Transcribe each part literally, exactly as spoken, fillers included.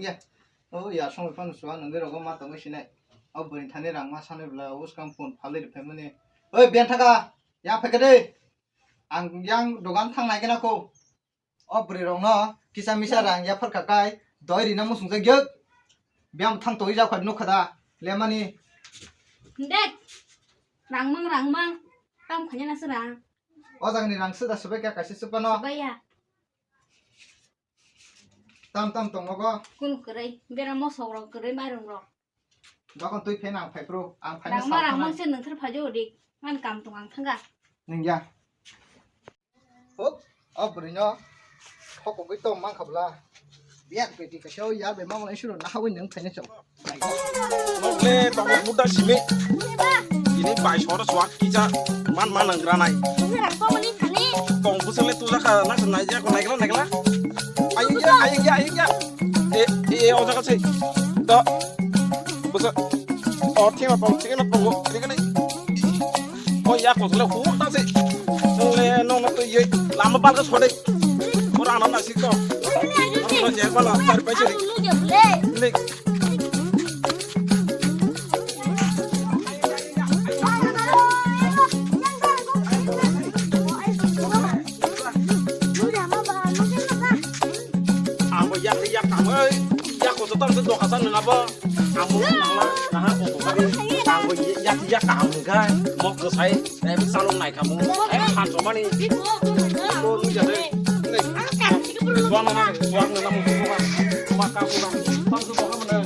Ya. O ya songwi phano suwa nungwi rogo ma tongwi sinai. O bwrwi thani rang ma sanwi bwla o swkang phone phalwi rwphaimani. Oi Bianthaka, ya phaikha de. Ang yang dogan thang nai gana ko. O bwrwi rokno kisa misa rang yaphar kha kai doi rina muchung jak jak. Biyang thang toi jak phai nukha da lemani. Dek. Rang mang rang mang. Tam khanya na sura. O jagani rang suda subai kha kaisa supano. Baya. Tam tam tongo go. Kun kwrwi bera mosok rok kwrwi mairum rok. Dokon twi phen ang phai pro ang phai. Rang ma rang mang se nung thar phai jo dik. Man kam tong ang thanga. Ningya. Hop, o bwrwino hokogwi tong mankha bwla. Biyan peti kaisa o ya bai mamani suro nahawi nung phaina chong. Nokle tongmo buda simi. Ini bai soro swak kisa man man nang granai. Tong busale tu jaka na nai ja ko naikla naikla. Ayo ya, ayo ya, ayo ya. E e o jaka se. To. Busa. O thima pang thina pang. Ini kan. O ya ko le hu ta se. Nokle nokna to ye lama bal ka sode. Ora ana na sik to. Ora je bala tar pa je. Lik. Amo yak yak kamo. Yak ko to tam se doka san na ba. Amo na na ha ko ko. Amo yak yak kamo ga. Mok ko sai. Em salong nai kamo. Em han so mani. Ko nu ja de. Suan na suan na mo ko. Ma ka ko na. Tam se doka mana.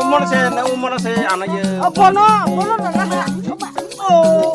Umon se, na umon se, ana ye. Oh, bono, bono na na. Oh.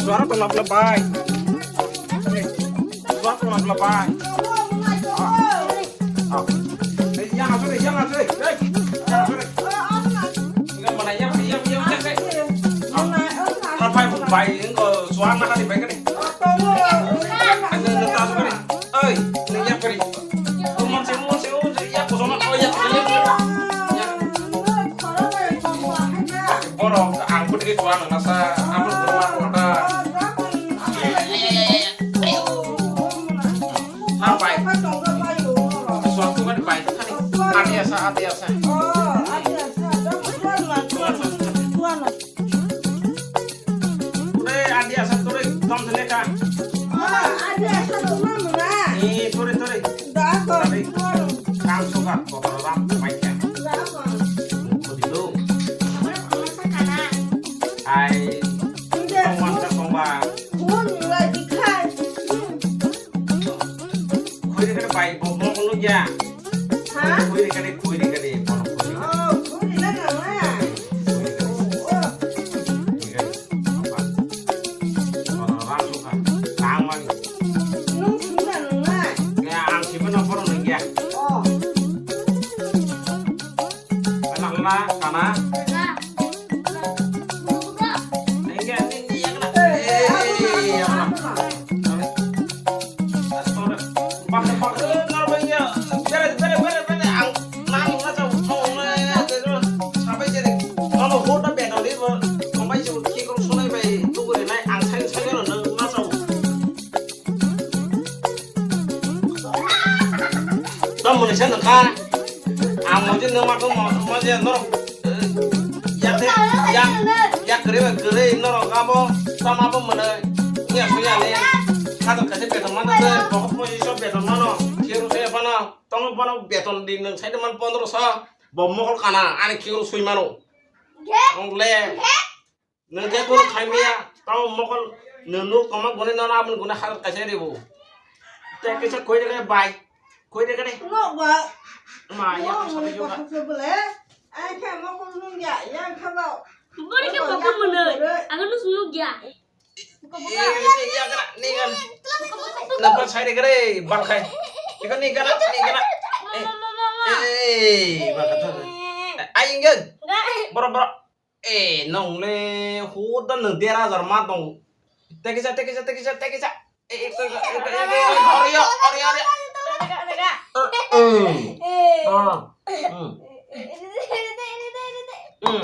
Suara tong napla bai. Suara tong napla bai. Ah. Ah. Eh, yang asal, yang asal. Eh, yang asal. Tinggal mana yang, yang, yang, yang, eh. Ah. Apa yang bai, engko suara nak ada bai kan? Ada, ada tahu kan? Oi, ini yang kari. Umon se, umon se, umon se, ya, kosong, oh, ya, ya. Borok ang putri tuan nasa, amun kurma kota. Sampai. Suatu kan baik kan. Ati asa, ati asa. Ore adi asa tore dom sene ka. Ah, adi asa dom na mura. Ni tore tore. Da ko. Tore. Kam soka kotor ram mai ka. Da ko. Kodi do. Ai. Inde. Kong wan ka kong ba. Kong la dikhai. Khoi de kare bai bo mo ko ya. Ha? Khoi de kare, khoi de kare, bono khoi de. Oh, khoi de na na. Khoi de kare. Oh. Khoi de kare. Apa? Bono rang suka. Tang mani. Nung sung na nung na. Ya, ang siapa nomor nung ya? Oh. Kana kana kana. Kana. Tamo ni sen ka. Ang mo jin ma ko mo mo je norok. Yak de yak yak kere ba kere norok abo tamo abo mane. Nya so ya le. Kha to kase beton mano de bo mo ji so beton mano. Kero se bana tong bana beton di nang sai de man pondro so. Bo mo kana ani kero sui mano. Ong le. Nang je kono khaimya, tamo mokol nunu koma gune nono aboni gune harat kaisa ribu. Te kaisa koi de bai, koi de kade. Ngo ba. Ma ya ko sabi yoga. Ko bole. Ai kha mokol nung ya, ya kha ba. Bori ke mokol mene. Aga nus nung ya. Ni ga. Nampak saya de kade, bal khai. Iko ni ga, ni ga. Eh. Ei, ba kata. Ai, inge. Borok, borok. Eh, nong le, hoda nong der hajar ma tong. Tekisa, tekisa, tekisa, tekisa. Eh, eh, eh, eh, eh, eh, eh, ori, ori, ori, ori. Eh, eh. Ah. Hmm. Hmm.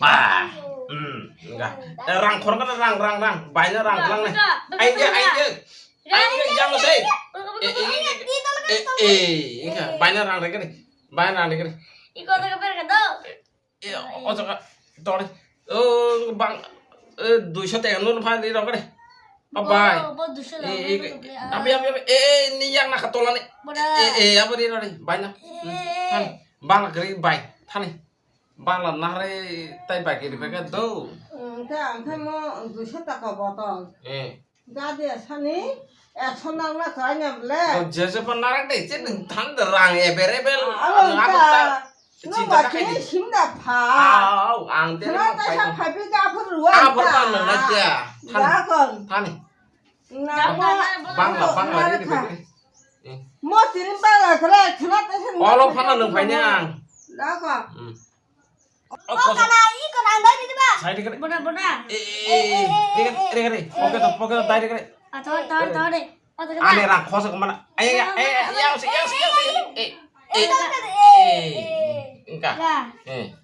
Ah. Hmm. Enggak. Eh, rang khor kana rang, rang, rang. Baina rang, rang, rang. Ayo, ayo. Ayo, yang saya. Eh, eh, eh, eh, eh, enggak. Baina rang, rang, rang. Baina rang, rang. Iko tak berkado. Eh, o jaga, tori. Oh, bang, eh, duiso tenga nung phai di rok re. Oh, bai. Bo, bo duiso la, eh, eh, bo duiso la. Abi, abi, abi, eh, eh, ni yang nak tola ni. Boda. Eh, eh, apa di rok re? Bai na. Eh. Hmm, thani. Bang la kiri bai. Thani. Bang la nahre tai bai kiri bai ka do. Hmm, ta ang khai mo duiso taka botol. Eh. Gadi asani, ekso nangna kanya ble. O jeje pa narak de, che nung than de rang available. Ah, ang abo ta, ta, no chinta ba ka khe khaidi. Simda pha. Au, ang de. Khna ta sa phabi ka aphur ruwa. Aphur ta. Pa nang na dia. Thani. Dakon. Thani. Na ba. Bang la, bang la, bang la, bang la, bang la. Eh. Mo tiri bang la, khna, khna ta sa. Olo phana nung phai ni ang. Dakon. Hmm. Oh, oh, kana, i kana, ang dai di ba? Sai di kare. Bona, bona. Eh, eh, eh, eh, eh, eh, eh. Pocket, pocket, dai di kare. Ah, thor, thor, thor de. Oh, thor. Ane ra khosa ko mana. Eh, eh, eh, yang si, yang si, yang si. Eh, eh, eh, eh. Engka. Ya. Eh.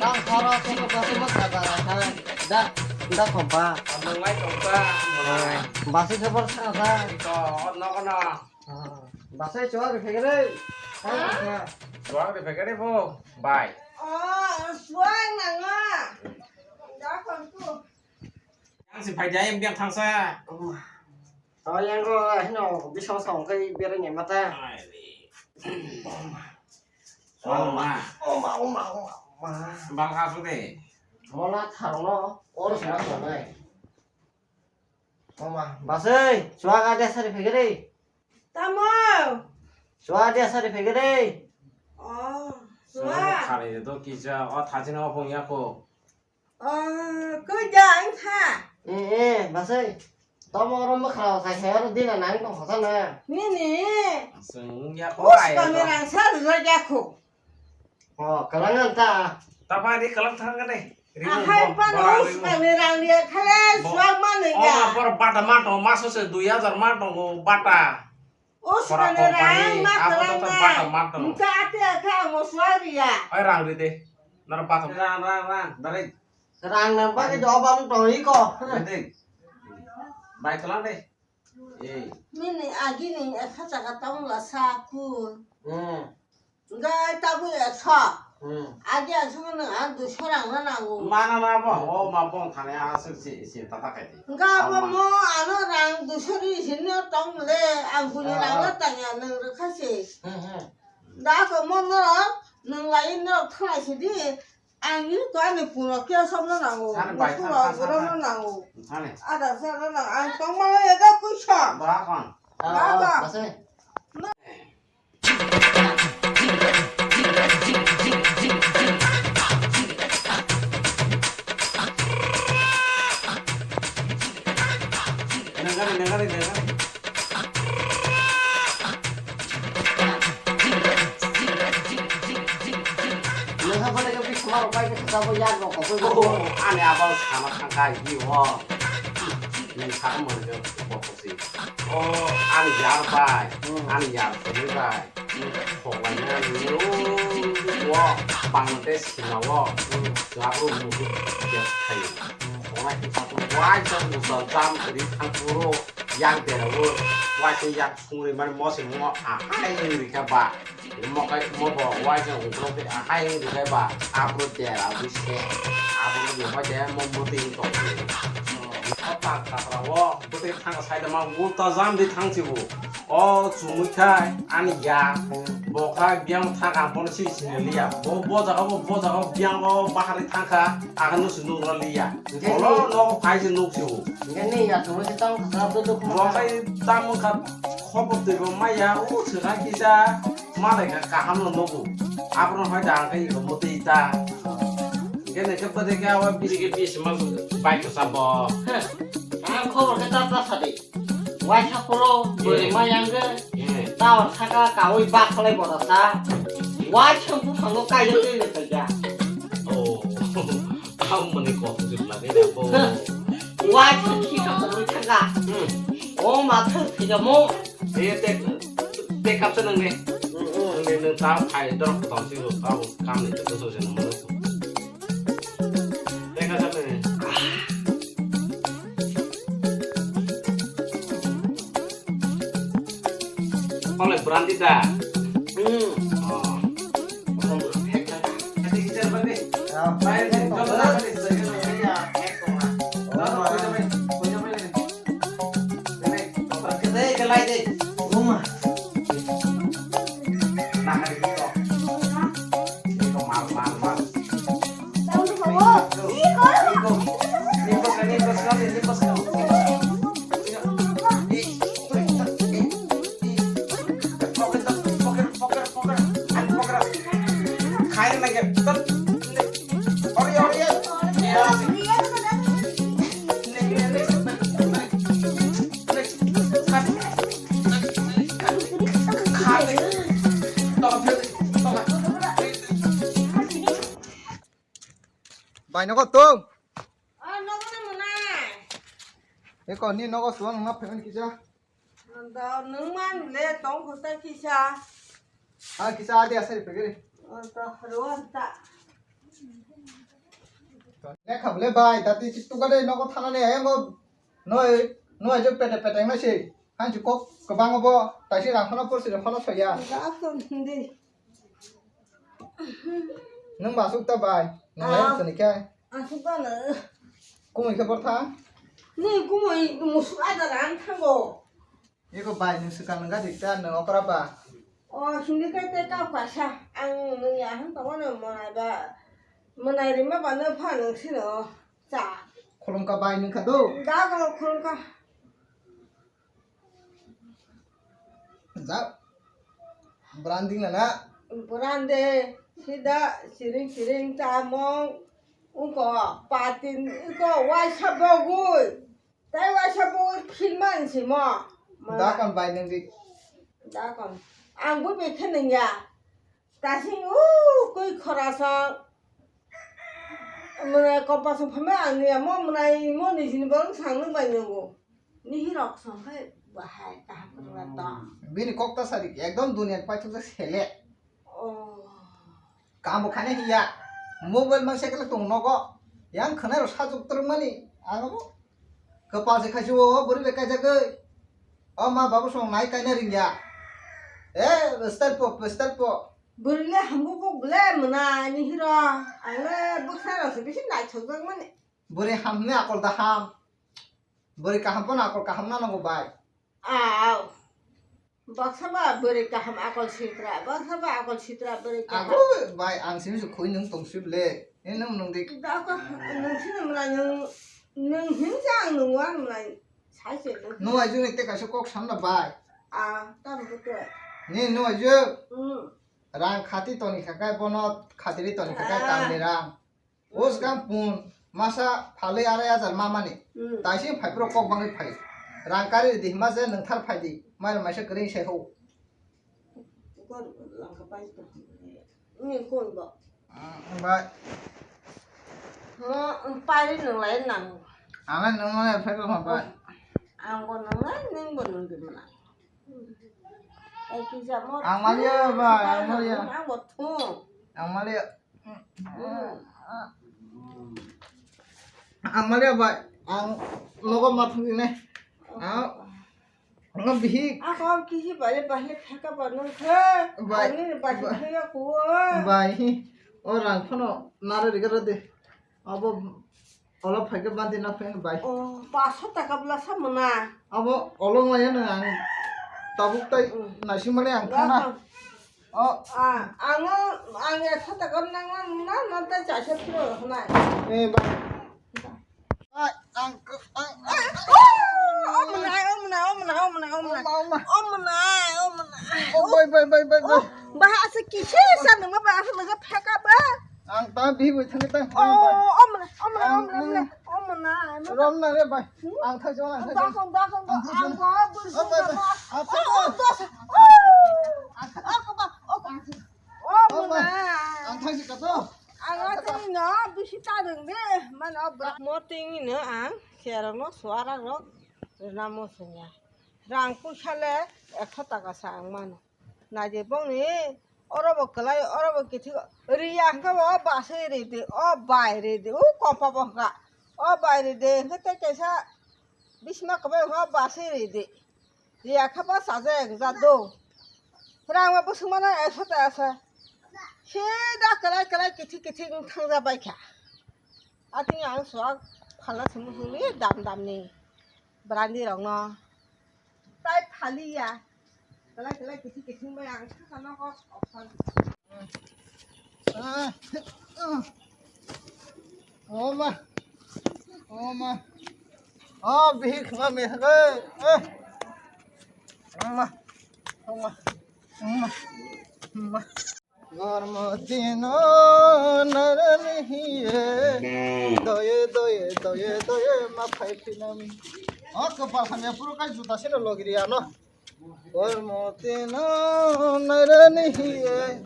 Tang khoro sini pasti mo kata rasa. Da, da kompa. Nang lai tongsa, nang lai. Basi sabar sa sa. Ito, no kono. Basi chuak ri phegre. Chuak ri phegre bo. Bye. Oh, chuak nang a. Da kon tu. Yang si phai dia yang biang thangsa. Oh, yang ko hino bisong song kai bere ni mata. Ai. Oh, ma. Oh, ma, oh, ma, oh, ma, oh, ma. Bal ka su de. Mola thar no, or sa ko nai. Oh, ma. Basai, chuak a de sari phegre. Tamo. Chuak a de sari phegre. Oh, chuak. Khali do kisa, o thajin o phung ya ko. Oh, koi da ang kha. Eh, eh, basai. Tomo oro mwkhra sai sai oro dina nang tong kha na. Nini. Sung ya ko. Us ai ko ni rang sa ro ya ko. Oh, kalang ta. Ta pa ri kalang thang ka dai. Ahai pa no us ko ni rang ya khale suak ma ni ya. Oh, ma por bata ma to ma so se dui hajar ma to go bata. Us ko ni rang ma kalang ta. Bata ma to. Ka ate ka mo suak ri ya. Ai rang ri de. Nar bata. Rang, rang, rang. Dari. Rang nang bagwi do obam tong iko. Bai tlang de. Ei. Nini agini ekha chaka tong la sa ku. Hmm. Gai tabu ekso. Hmm. Agi ekso nang ang duiso rang na nangu. Mana na bo, o ma bong thane a sik si, si ta ta kai di. Ga bo mo ano rang duiso ri sini tong le, ang buni rang na tanya nang rekha si. Hmm, hmm. Da ko mo no, nang lai no thai si di. Ang ni ko ani puro khe somno nango. Sani bai, sani, sani, sani. Puro no nango. Sani. Ada sa no nang. Ang tong ma ega kuisa. Bra kon. Bra kon. Base. Nengari, nengari, nengari. Nokha bwlai khe bisi ma rok bai khe sabo yak rok kok. Oh, ani abo sama thangkha hi ho. Ni sa mo je kok si. Oh, ani yar bai, hmm, ani yar sini bai. Khok lai na ni o. Wo, Bangladesh sina wo. Hmm. Jabro mudu gas khai. Khok lai khe sa wai sa musa jam ri thang puro. Yak dera wo, wai se yak sungri mani mo se mo ahai wng rikha ba. Mo kai mo bo wai se ungkro ke ahai wng rikha ba. Abro dera wi se. Abro ni hoi de mo mo ding tong. O ta kapra wo, bo te thang sai de ma ulta jam di thang si bo. O chumui khai ani ya. Bo khai biang thang ka bono si sini liya. Bo, bo jaga bo, bo jaga biang bo bahari thang kha. Aga no si nuk liya. Bolo no khai se nuk si bo. Hingke ni ya tongwi se tang kha, do do khuma. Bo khai tamo kha, Khobor twi bo maya, o swkang kisa malai kha kaham no nugo. Abro hai da ang kai ko mutwi ta. Gene khe bade khe awa bisi khe bisi ma bai ko sabo. Ang khobor khe ta ta sadi. Waisa poro bwrwi ma yang khe. Tao saka kawi bak khlai boda sa. Waisa buphango kaijak twi le paikha. Oh. Ang mani kok jik lagi da bo. Waisa thika kobor thaka. O ma thang thika mo. Eh, tek, tek kap seneng ne. Neng, neng tao khai dorok tong si ro, tao kam ni tek so seneng mo. Tek kap seneng ne. Kole brandi da. Hmm. Oh. Tek kap seneng ne. Bai, tek kap seneng ne. Bai, nogo tong. Ah, nogo na mwnai. Eko ni nogo suang na phaimani kisa. Do nung man le tong khusa kisa. Ah, kisa adi asari pegeri. Oh, to ruan ta. Lekha bole bai, tati chip tukade nogo thanani ayango noi, noi jo pete pete ngai se. Hanchi kok kwbang obo, taisi rang phano porsi rang phano soya. Ga kon hindi. Nung masuk ta bai. Nung lai sini kai. Asuk ta na. Kumui khe portha. Ni kumui musuk ada rang thango. Eko bai nung swkang nung gadi ta nung okra ba. O hindi kai te ka kwasa. Ang nung ya han pa wana mona ba. Mona rima ba na pha nung sino. Cha. Khulumkha bai nung kha do. Da ko khulumkha. Ja. Branding na na. Brande sida siring siring ta mong. Uko patin uko waisa bogui. Tai waisa bogui philman simo. Da kon bai nung di. Da kon. Ang bo be khe nung ya. Tasing u kui khorasong. Mwnai kompa song phaima ang niya mo mwnai mo ni sini borok sang nung bai nungo. Ni hirok song khai bahai kaham kwrwngla tong. Bini kok ta sadi ekdom duniya paithok jak sele. Oh. Kamo khane hiya. Mobile mang sekle tong nogo. Yang khwnai rok sajuk twrwngmani. Ang bo. Kwpal se khaisi o bwrwi bai kaijagwi. O ma babu song nai kaina ringya. Eh, style po, style po. Bwrwi le hamkuk kuk bwle mwnai ni hiro. Ang le bwkha rok se bisi naithokjak mani. Bwrwi ham hwnwi akol da ham. Bwrwi kaham pono akol kaham na nango bai. Aw. Baksa ba bwrwi kaham akol sitra, baksa ba akol sitra bwrwi kaham. Ago bai ang simi se khoi nung tong sib le. E nung nung dik. Dako nung sini mwnai nung, nung him se ang nung wan mwnai. Sai se nung. Nung aju ni te kaisa kok sam na bai. A, tam buto. Ni nung aju. Hmm. Rang khati toni khakai bono khatiri toni khakai tamni rang. O swkang pun masa phalwi arai hajar ma mani. Hmm. Taising phai phuru kok bangwi phai. Rang kari ridi hima je nwngthar phai di. Mai rok maisa kwrwi sai ho. Kor langka pai to. Ni kon bo. Ah, bai. Mo pai nwng lai nang. Ang nwng lai phai ko bai. Ang bo nwng lai nwng bo nwng di mana. Ai kisa mo. Ang maliya bai, ang maliya. Ang bo thu. Ang maliya. Ang maliya bai, ang logo ma thang ne. Ang, ang bihi. Ako kisi bai bai thaka ba nung khe. Bai. Ani bai thaya ko. Bai. O rang phano nare riga de. Abo olo phaikhe bandi na phai bai. O, paso taka bla sa mona. Abo olo maya nang ang tabuk tai naising mani ang thana. O. Ah, ang, ang eksa taka nang na, na, na, ta cha se pro na. Eh, ba. Ai, ang, ang, ang. Oh, oh, mona, oh, mona, oh, mona, oh, mona, oh, mona. Oh, ma, oh, ma. Oh, mona. Bai, bai, bai. Oh, bah, asa kisa sa nungma ba, asa nungma pheka ba. Ang ta bihik bai thangwi tang. Oh, oh, mona, oh, mona, oh, mona, oh, mona. Rom na re bai. Hmm? Ang thai jong, ang thai jong. Dakong, dakong, ang thai jong. Ang go, bul, oh, bai, bai. Ang thai jong. Oh, oh, dos. Oh, oh, ba, oh, oh, oh, mona. Ang thai jong ka to. Ang thai no, bisi ta dong de. Mano bra. Moting no ang, kherang no, suara no. Rina mo senya. Rang puisa le ekso taka sa ang mano. Naidi bongni oro bo kwlai, oro bo kithi, riya hwnkhe bo o baswi ridi, o bai ridi, o kompa bo hwnkha. O bai ridi hwnkhe tei kaisa bisma kwbai hwnkhe o baswi ridi. Riya khe bo chajakya do. Rang bo bwswk mano ekso taka sa. Sida kwlai kwlai kithi kithi wng thangja baikha. Atini ang suak phalna simi simi dam damni brandi rokno tai phaliya. Kwlai kwlai kithi kithi bai ang saka nogo ophan. Ah, ah. Oh ma, oh ma, oh bihik ma me hage, eh, oh ma, oh ma, oh ma, oh ma. Gormo dino narani hiye, doye, doye, doye, doye, ma phai phinami. O kopal hamya puro kai juta sino logiri ano. Gormo dino narani hiye.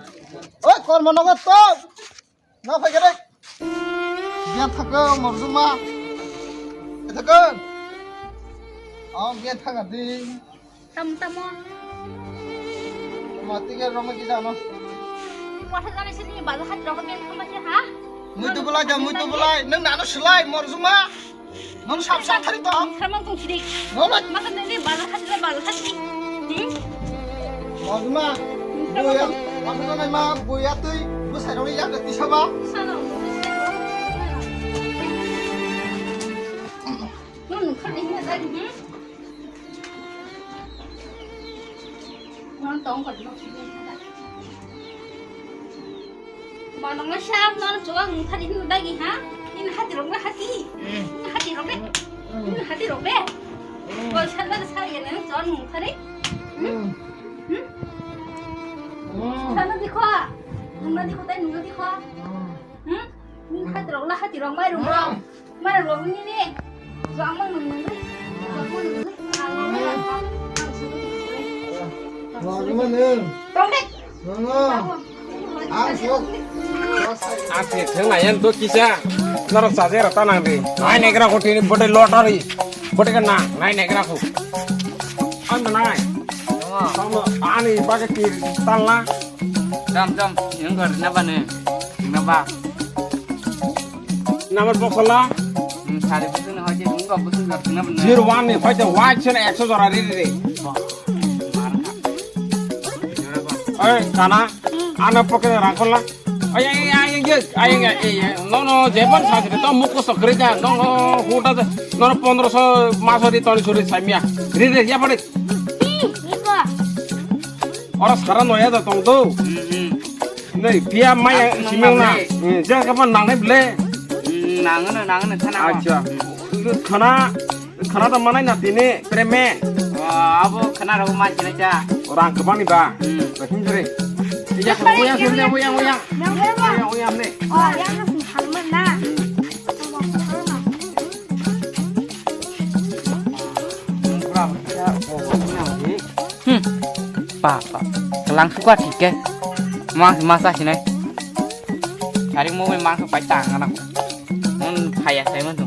Oi, kormo nogo to. No phai gere. Biya thaka morjuma. Thaka. O biya thaka di. Tam tamo. Mati ke roma ki jano. Motha jani sini bazar hat rok ben khama se ha? Mui tu bulai da, mui tu bulai. Nang nano silai morjuma. Nang sap sap thari to. Sama kong sini. Nang nang. Maka nang ni bazar hat le bazar hat ni. Hmm? Morjuma. Buya. Maka nang ma buya tui. Bu sai rok ya ke tisaba. Sana. Nang nang khani na dai. Hmm? Nang tong ka dilo. Manong na sha, nang chuang mung thari hin dagi ha? In hati rok na hati. In hati rok be. In hati rok be. Kol sar na sar ya nang chuang mung thari. Hmm? Hmm? Sana dikho. Nang na dikho tai nung dikho. Hmm? Nung hati rok na hati rok mai rung rok. Mana lo ni ni. Jang mang mang mang. Jang mang mang mang. Lo ni mana? Tong dek. Lo no. Ang sok. Ang theng na yan to kisa. Norok saje rata nang de. Nai negra ko tini bote lottery. Bote ka na, nai negra ko. Ang nai. Tamo ani bage tir tanla. Jam jam, yang gor na bane. Na ba. Number box la? Hmm, sari busu na hoje, nunggu busu nggak tengah benar. Zero one ni hoje wajib na ekso jora ri ri. Oi, kana, ana poke rangkol la. Oi, oi, oi, oi, oi, oi, oi, oi, oi. No, no, jeban sa to mukko sokri ja. No, no, huta, no, no, pondro so, maso di toli suri samia. Ri ri, ya pare. Ih, iko. Oro sara noya da tong do. Hmm, hmm. Nei, pia maya simong na. Nang nang le. Hmm, jang kapan nang nai ble. Hmm, nang na, nang na, thana. Acha. Khana, khana da manai na tini, preme. Oh, abo khana ro ma china cha. Orang kebani ba. Hmm. Bahim jere. Iya, ko yang, yang, yang, yang. Yang, yang, yang. Yang, yang, ne. Oh, yang na sing halman na. Hmm. Pura, ya, oh, ini. Hmm. Pa, pa. Kelang suka thik ke. Mas, masa sini. Cari mau main masuk pai tangan aku. Mun kaya saya mah tuh.